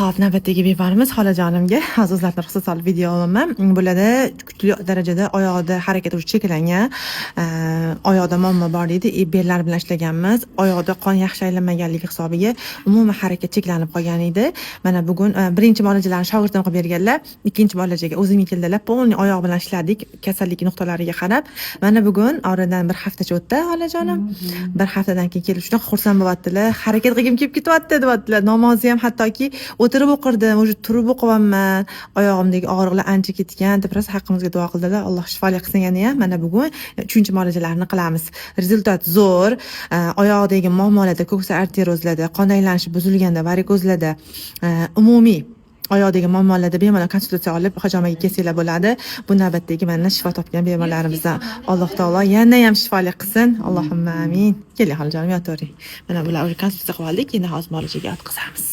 Xo'p, navbatdagi bemorimiz xolajonimga hozir o'zlaridan ruxsat olib video olaman. Bularda kuchli darajada oyog'ida harakat уже cheklangan. Oyoqda muammo bor deydi. И bellar bilan ishlaganmiz. Oyoqda qon yaxshi aylanmaganligi hisobiga umuman harakat cheklanib qolgan edi. Mana bugun birinchi muolajalarni shogirdim qilib berganlar. Ikkinchi muolajaga o'zimga keldilar. Полный oyoq bilan ishladik, kasallik nuqtalariga qarab. Mana bugun oradan bir haftacha o'tdi, xolajonim. Bir haftadan keyin kelib shunaqa xursand bo'lyaptilar. Harakat qilgim kelib ketyapti, deyaptilar. Namozni ham hattoki o'tirib o'qirdim, уже turib o'qiyapman. Oyog'imdagi og'riqlar ancha ketgan deb rosa haqqimizga duo qildilar. Alloh shifoli qilsin yana ham. Mana bugun uchinchi muolajalarni qilamiz. Результат zo'r. Oyoqdagi muammolarda, ko'ksa arteriozlarda, qon aylanishi buzilganda, varikozlarda, umumiy oyoqdagi muammolarda bemalol konsultatsiya olib, hijomaga kelsanglar bo'ladi. Bu navbatdagi mana shifo topgan bemorlarimizdan. Alloh taolo yana ham shifoli qilsin. Allohumma amin. Keling, xolajonim, yotavering. Mana bular уже konsultatsiya qilib oldik, endi hozir muolajaga yotqizamiz.